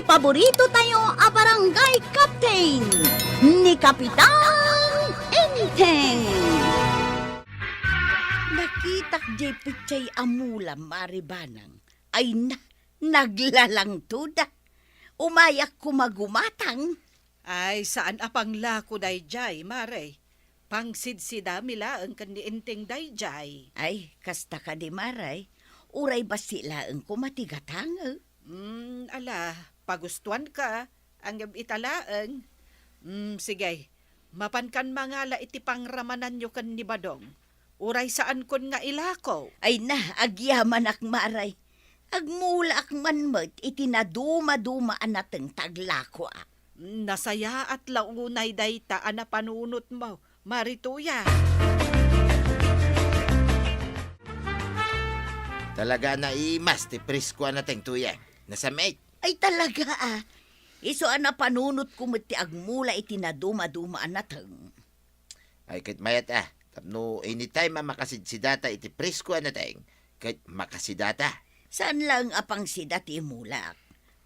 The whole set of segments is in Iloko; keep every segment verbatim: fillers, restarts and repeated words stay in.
Paborito tayo a barangay captain, ni Kapitan Enteng. Nakitak jay pichay a mula, Mare Banang. Ay na, naglalangtoda. Umayak koma gumatang. Ay, saan a panglako dayjay, Mare. Pangsidsidami laeng ken ni Enteng dayjay. Ay, kasta kadi, Mare. Uray bassit laeng koma ti gatangek. Mm, ala, pagustuanka, ngem ita laeng. Mm, sige, mapankan mangala iti pangramananyo ken ni Badong. Uray saankon nga ilako. Ay na, agyamanak, Mare. Agmulaak man met iti nadumaduma a nateng ta aglakoak. Nasayaat la unay dayta a napanunotmo, Mare Tuya. Talaga a naimas ti presko a nateng, Tuya. Nasamit. Ay, talaga, a. Isu a napanunotko met ti agmula iti nadumaduma a nateng. Ay, ket mayat, a. Tapno anytime a makasidsidata iti presko a nateng, ket makasidata. Saan laeng a pangsida ti imulak,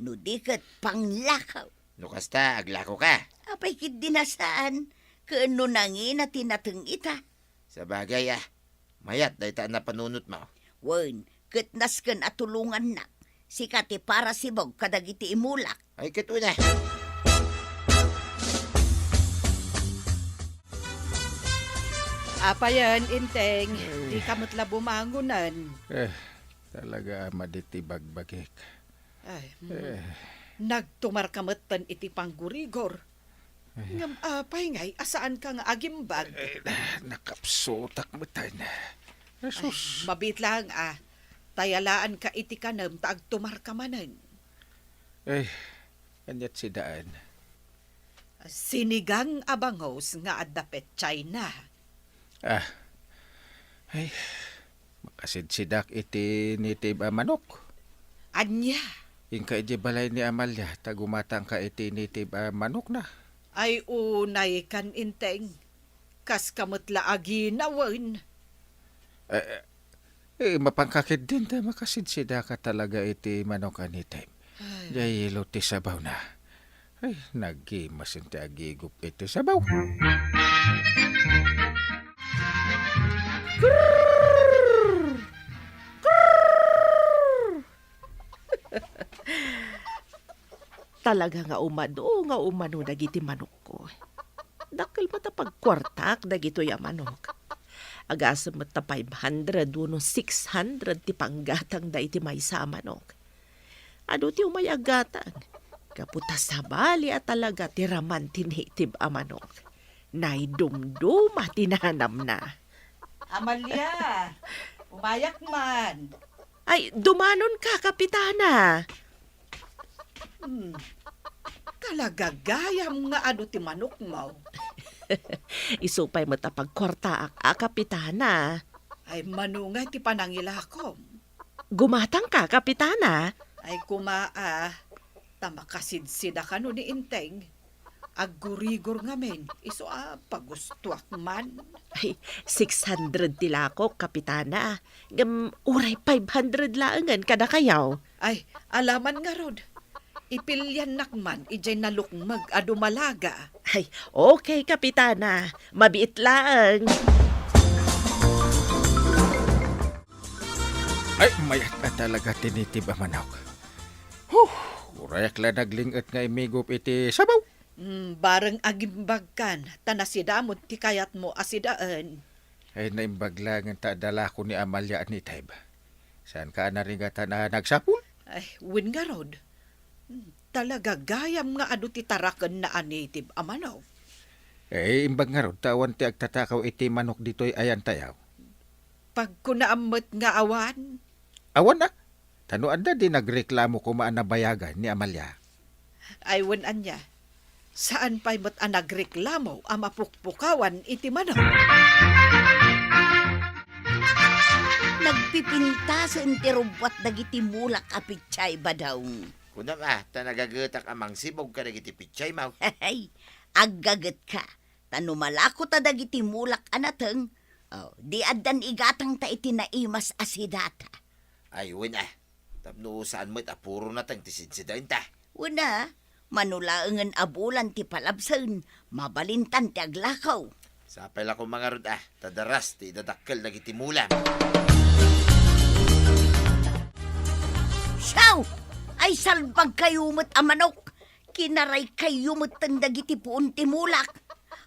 no di ket panglakaw. No kasta, aglakoka. Apay ketdi a saan, ken no nangina ti nateng ita. Sabagay, a. Mayat dayta a napanunotmo. Wen, ket nasken a tulongannak. Sika ti parasibog kadagiti imulak. Ay, ket una. Apayen, Enteng, ay, dika met la bumangonen. Eh, talaga a madi ti bagbagik. Ay, mm. Eh. Nagtumarka metten iti panggurigor. Ay. Ngem apay ngay a saanka nga agimbag? Eh, nakapsutak metten. Jesus. Ay, mabiit laeng, a. Tayalaanka iti kanem ta agtumarka manen. Eh, aniat sidaen? Sinigang a bangus nga adda petsayna. Ah. Ay, makasidsidak iti native a manok. Ania? Inka idiay balay ni Amalia, ta gumatangka iti native a manokna. Ay, unay kan, Enteng. Kaska met la aginawen. Eh, eh, mapanka ketdin ta makasidsidaka talaga iti manok a native. Ay. Jay yelo ti sabawna. Ay, nagimasen ti agigup iti sabaw. Talaga nga umado nga umano dagiti manokko. Dakkel met a pagkuartaak dagitoy a manok. Agasem met ta five hundred wenno six hundred ti panggatangda iti maysa a manok. Adu ti umay a gatang, gapu ta sabali a talaga ti raman ti native a manok. Naidumduma ti nanamna. Amalia, umayak man. Ay, dumanonka, Kapitana. Hmm. Talaga gayam nga adu ti manokmo. Isu pay met a pagkuartaak a, Kapitana. Ay, mano ngay ti panangilakom? Gumatangka, Kapitana. Ay, kuma a, ta makasidsidaka no ni Enteng. Aggurigor ngamin, isu a pagustuak man. Ay, six hundred ti lakok, Kapitana. Ngem uray five hundred laengen kadakayo. Ay, ala man ngarud. Ipiliannak man idiay nalukmeg a dumalaga. Ay, okay, Kapitana. Mabiit laeng. Ay, mayat a talaga ti native a manok. Huh, urayak la nagling-et nga imigup iti sabaw. Mm, bareng agimbagkan, ta nasidamon ti kayatmo a sidaen. Ay, naimbag laeng ta adda lako ni Amalia a native. Saanka a narigatan a nagsapul? Ay, wen ngarud. Mm, talaga gayam nga adu ti tarakenna a native a manok. Eh, imbag ngarud ta awan ti agtatakaw iti manok ditoy ayantayo. Pagkunaam met nga awan. Awan a? Ta no adda di nagreklamo koma a nabayagan ni Amalia. Ay, wen ania. Saan pay met a nagreklamo a mapukpukawan iti manok. Nagpipintasen ti rubbuat dagiti mulak a pitsay, Badong. Kunam a, ta nagagetak a mangsibog kadagiti pitsay, maw. Ay, aggagetka. Ta no malako ta dagiti mulak a nateng, oh, di addan igatangta iti naimas a sidata. Ay, wen a. Tapno saan met a puro nateng ti sidsidaenta. Wen a, mano laengen a bulan ti palabsen, mabalintan ti aglakaw. Sapay la koma ngarud a, ta daras ti idadakkel dagiti mulam. Siaw! Ay, salbagkayo met a manok! Kinaraykayyo metten dagiti puon ti mulak!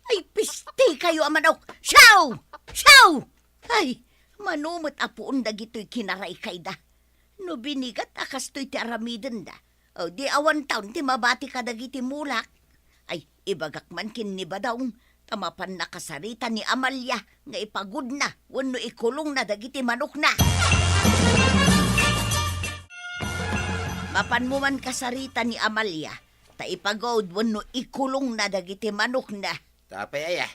Ay, pistikayo a manok! Siaw! Siaw! Ay, mano met a puon dagitoy kinaraykayda. No binigat a kastoy ti aramidenda, o, di awan taon ti mabati kadagiti mulak. Ay, ibagak man ken ni Badong, ta mapanna kasarita ni Amalia nga ipagudna wenno ikulongna dagiti manokna. Mapanmo man kasarita ni Amalia, ta ipagud wenno ikulongna dagiti manokna. Ta apay aya?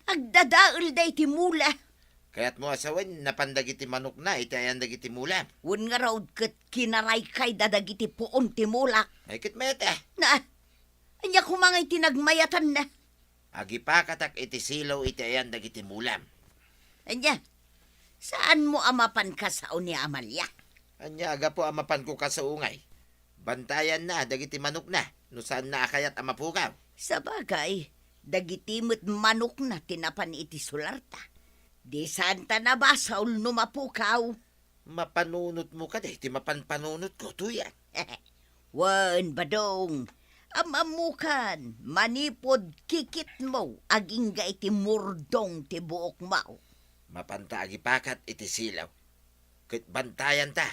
Agdadaelda iti mula. Kayatmo a sawen, napan dagiti manokna iti ayan dagiti mula. Wen ngarud ket kinaraykayda dagiti puon ti mulak. Ay, ket mayat a. Na, ania koma ngay ti nagmayatanna? Agipakatak iti silaw iti ayan dagiti mulam. Ania, saanmo a mapan kasao ni Amalia? Ania a gapu a mapanko kasao ngay? Bantayanna dagiti manokna no saanna a kayat a mapukaw. Sabagay, dagiti met manokna ti napan iti sularta. Di saanta nabasol no mapukaw. Mapanunotmo kadi ti mapanpanunotko, Tuyang? Wen, Badong, am-ammokan, manipud kikitmo agingga iti murdong ti buokmo. Mapanta agipakat iti silaw. Ket bantayanta,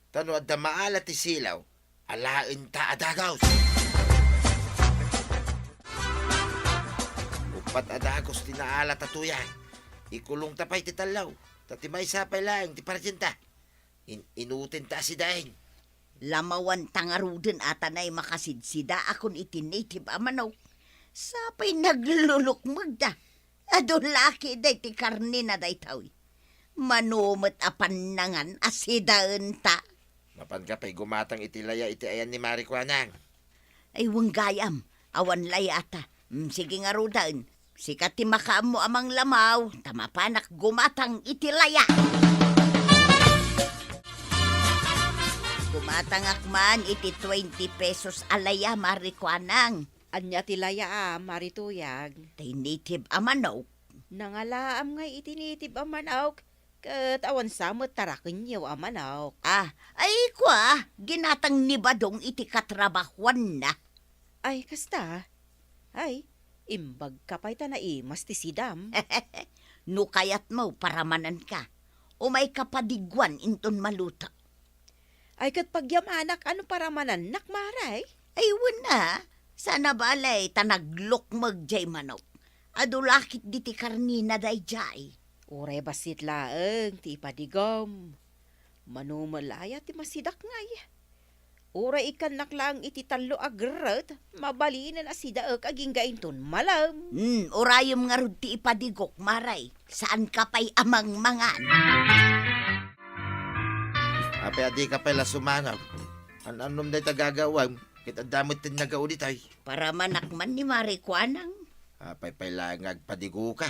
ta no adda maala ti silaw, alaenta a dagus. Uppat a dagus ti naalata, Tuyang. Ikulongta pay ti tallo, ta ti maysa pay laeng ti pardienta. In-inutenta a sidaen. Lamawanta ngaruden a tanay makasidsidaakon iti native a manok. Sapay naglulukmegda. Adu la ketdi ti karnina daytoy. Mano met a pannangan a sidaenta. Mapanka pay gumatang iti laya iti ayan ni Mari Kuanang? Ay, wen gayam, awan layata. Mm, sige ngaruden. Sika ti makaammo a manglamaw, ta mapanak gumatang iti laya. Gumatangak man iti twenty pesos a laya, Mari Kuanang. Ania ti laya a, Mari Tuyang? Ti native a manok. Nangalaam ngay iti native a manok, ket awan sa met tarakenyo a manok. Ah, ay kua, ginatang ni Badong iti katrabahuanna. Ay, kasta? Ay, imbagka pay ta naimas ti sidam. No kayatmo, paramananka. Umayka padiguan inton maluto. Ay, ket pagyamanak a no paramanannak, Mari? Ay, wen a, saan a bale ta naglukmeg jay manok. Adu la ketdi ti karnina dayjay. Uray bassit laeng ti ipadigom. Mano met la aya ti masidak ngay? Uray ikkannak laeng iti tallo a geret, mabalinen a sidaek agingga inton malem. Hmm, urayem ngarud ti ipadigok, Mari. Saanka pay a mangmangan. Apay a dika pay la sumangaw? An-annom dayta gagawem, ket adda met ti nagao ditoy. Paramanak man ni Mari Kuanang. Apay pay laeng nga agpadigoka?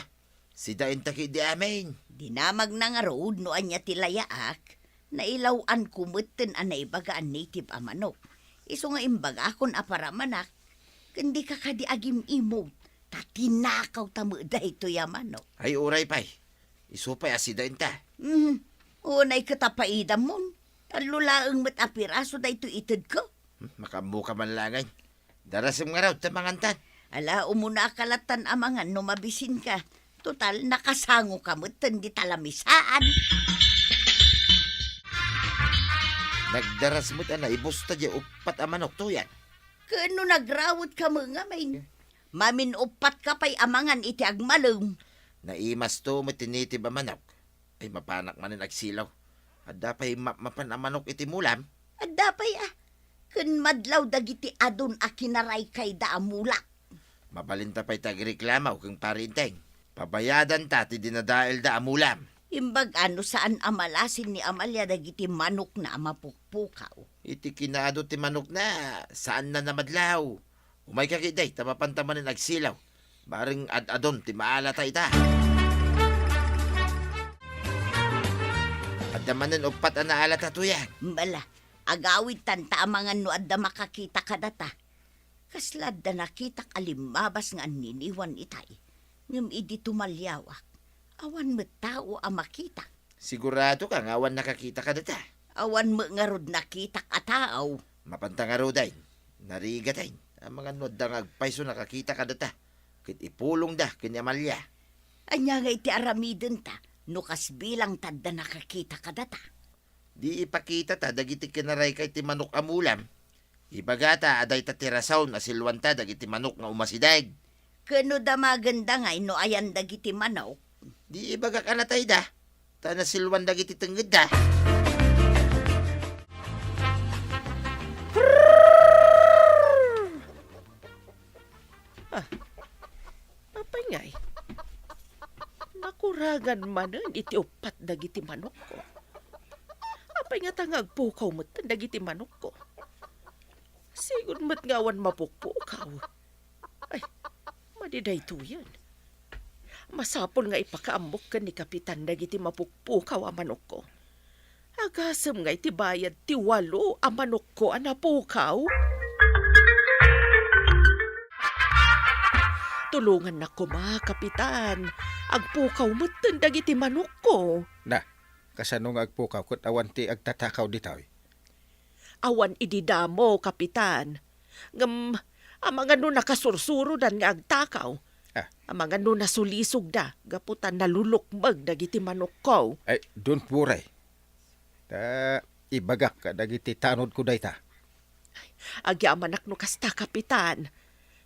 Sidaenta ketdi amin. Dinamagna ngarud no ania ti layaak, nailaw-anko metten a naibaga a native a manok. Isu nga imbagakon a paramanak, ken dika kadi agim-imog, ta tinakawta met daytoy a manok. Ay, uray pay. Isu pay a sidaenta. Hmm, unay ket a paidamon. Tallo laeng met a piraso daytoy itedko. Hmm, makaammoka man laeng. Darasem ngarud ta mangantan. Ala, umunaka lattan a mangan no mabisinka. Total, nakasangoka metten dita lamisaan. Nagdaras met a naibusta jay uppat a manok, Tuyang. Ken no nagrawetka met ngamin, mamin-uppatka pay a mangan iti agmalem. Naimasto met ti native a manok. Ay, mapanak manen agsilaw. Adda pay mapmapan a manok iti mulam? Adda pay a. Ken madlaw dagiti adun a kinaraykayda a mulak. Mabalinta pay ti agreklamo ken Pari Enteng. Pabayadanta ti dinadaelda a mulam. Imbag a no saan a malasin ni Amalia dagiti manokna a mapukpukaw. Iti kinaadu ti manokna, saanna a madlaw. Umayka ketdi, ta mapanta manen agsilaw. Bareng ad-adun ti maalata ita. Adda manen uppat a naalata, Tuyang. Bala, Agawidtanta amangan no adda makakita kadata. Kasla adda nakitak a limmabas nga anniniwan itay, ngem idi tumaliawak, awan met tao a makitak. Siguradoka nga awan nakakita kadata? Awan met ngarud nakitak a tao. Mapanta ngaruden, narigaten, amangan no adda nga agpayso nakakita kadata, ket ipulongda ken ni Amalia. Ania nga iti aramidenta no kasbilangta adda nakakita kadata? Di ipakitata dagiti kinaraykay ti manok a mulam. Ibagata a dayta ti rason a silwanta dagiti manok nga umasideg. Ken no damagenda ngay no ayan dagiti manok? Di ibagak a natayda, ta nasilwan dagiti tengngedda. Ah, apay ngay? Nakurangan manen iti uppat dagiti manokko. Apay ngata nga agpukaw metten dagiti manokko? Sigud met nga awan mapukpukaw. Ay, madi daytoyen. Masapul nga ipakaammok ken ni Kapitan dagiti mapukpukaw a manokko. Agasem nga iti bayad ti walo a manokko a napukaw. Tulongannak koma, Kapitan. Agpukaw metten dagiti manokko. Na, kasano nga agpukaw ket awan ti agtatakaw ditoy? Awan idi damo, Kapitan. Ngem, amangan no nakasursurodan nga agtakaw. Ah. Amangan no nasulisogda gapu ta nalulukmeg dagiti manokko. Ay, don't worry. Ta, ibagak kadagiti tanodko dayta. Agyamanak no kasta, Kapitan.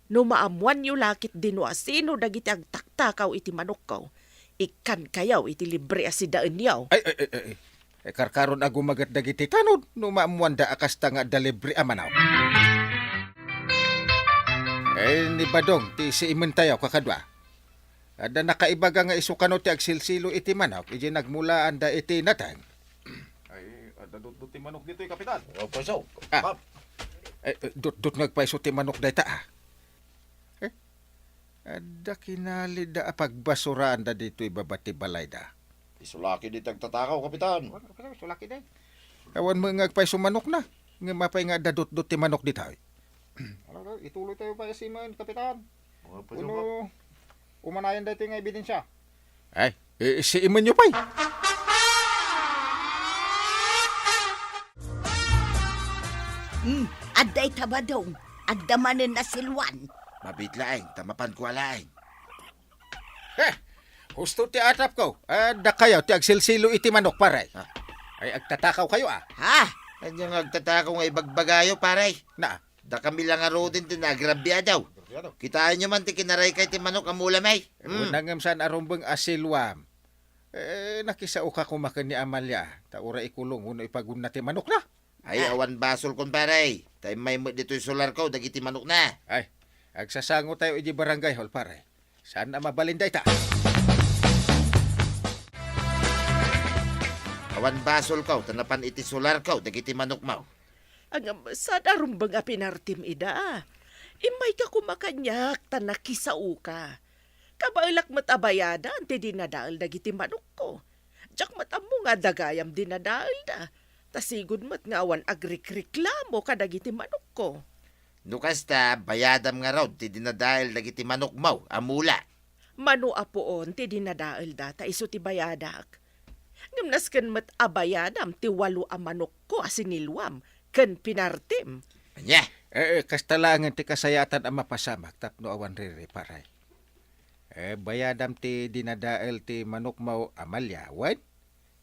No maammuanyo la ketdi no asino dagiti agtaktakaw iti manokko, ikkankayo iti libre a sidaenyo. Ay, ay, ay, ay, ay. Eh, karkaron a gumaget dagiti tanod no maammuanda a kasta nga adda libre a manok. Eh, ni Badong, ti siimentayo, kakadua. Adda nakaibaga nga isu kano ti agsilsilo iti manok, idi nagmulaanda iti nateng. Ay, adda dutdut ti manok ditoy, Kapitan. Agpayso. Ah. Kap. Eh, eh, dutdut nga agpayso ti manok dayta, ah. Eh, adda kinalida a pagbasuraanda ditoy baba ti balayda. Isulaki di ti agtatakaw, Kapitan. Awan, Kapitan, isulaki di. Awan met nga agpayso manokna. Ngem apay nga adda dutdut ti manok ditoy? Ala, ala, ituloy tayo pa simen, Kapitan. Agpayso. Uno, umanayan daytoy nga ebidensya. Ay, eh, siimenyo pay. Hmm, adda ita, Badong. Adda manen nasilwan. Mabiit laeng, ta mapanko a laeng. Eh, husto ti atapko. Adda kayo ti agsilsilo iti manok, pare. Ah. Ay, agtatakaw kayo, ah. Ha? Ania nga agtatakaw nga ibagbagayo, pare? Na, Dakami la ngaruden ti naagrabiadaw. Agrabiado. Kitaenyo man ti kinaraykay ti manok a mulam, ay. Hmm. Una ngem saan a rumbeng a silwam. Eh, nakisaoka koma ken ni Amalia, ta uray ikulong wenno ipagunna ti manokna. Ay, ah, awan basolkon, pare. Ta immay met ditoy solarko dagiti manokna. Ay, agsasango tayo iti barangay hall, pare. Saan a mabalin dayta? Awan basolko ta napan iti solarko dagiti manokmo. Ngem, saan a rumbeng a pinartim ida? Immayka koma kaniak ta nakisaoka. Kabaelak met a bayadan ti dinadael dagiti manokko. Diak met ammo nga adda gayam dinadaelda. Ta sigud met nga awan agrikriklamo kadagiti manokko. No kasta, bayadam ngarud ti dinadael dagiti manokmo a mula. Mano a puon ti dinadaelda ta isu ti bayadak. Ngem nasken met a bayadam ti walo a manokko a sinilwam ken pinartim. Ania? Eh, eh, kasta laengen ti kasayaatan a mapasamak tapno awan riri, pare. Eh, bayadam ti dinadael ti manokmo a malya, wen?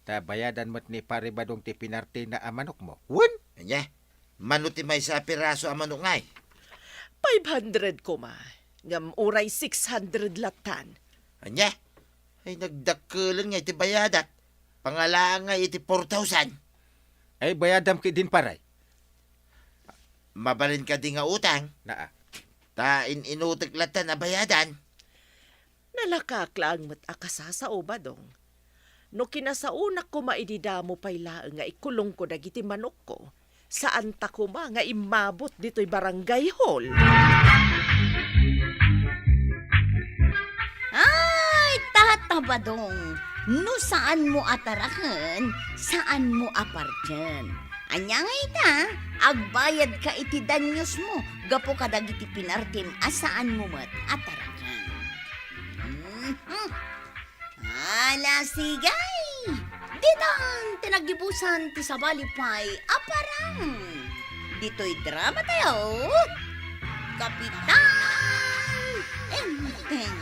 Ta bayadan met ni Pare Badong ti pinartina a manokmo. Wen? Ania? Mano ti maysa a piraso a manok ngay? Five hundred koma. Ngem uray six hundred lattan. Ania? Ay, nagdakkelen ngay ti bayadak. Pangalaang ngay iti four thousand. Ay, bayadam ketdin, pare. Mabalin kadi nga utang? Naa. Ta in-inutek lattan a bayadan. Nalakaak laeng met a kasasao, Badong. No kinasaonak koma idi damo pay laeng nga ikulongko dagiti manokko, saanta koma nga immabot ditoy barangay hall. Ay, tata Badong, no saanmo a taraken, saanmo a partien. Ania nga ita, agbayadka iti danyosmo gapu kadagiti pinartim a saanmo met a taraken. Mhm. Ala, sige! Ditan ti naggibusan ti sabali pay a parang. Ditoy dramatayo, Kapitan Enteng.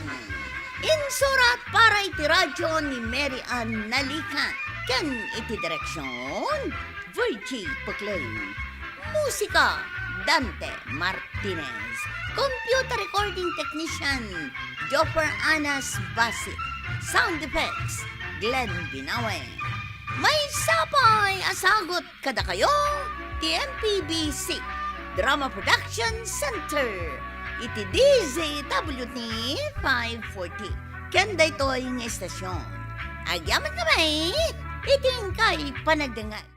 Insurat para iti radyo ni Mary Ann Nalican ken iti direksyon, Virgie Puclay. Musika, Dante Martinez. Computer recording technician, Joffer Anas Basi. Sound effects, Glenn Binawe. Maysa pay a sagut kadakayo ti M P B C Drama Production Center iti D Z W T five forty. Ken daytoy nga istasyon, agyamankami iti inkay panagdengngeg.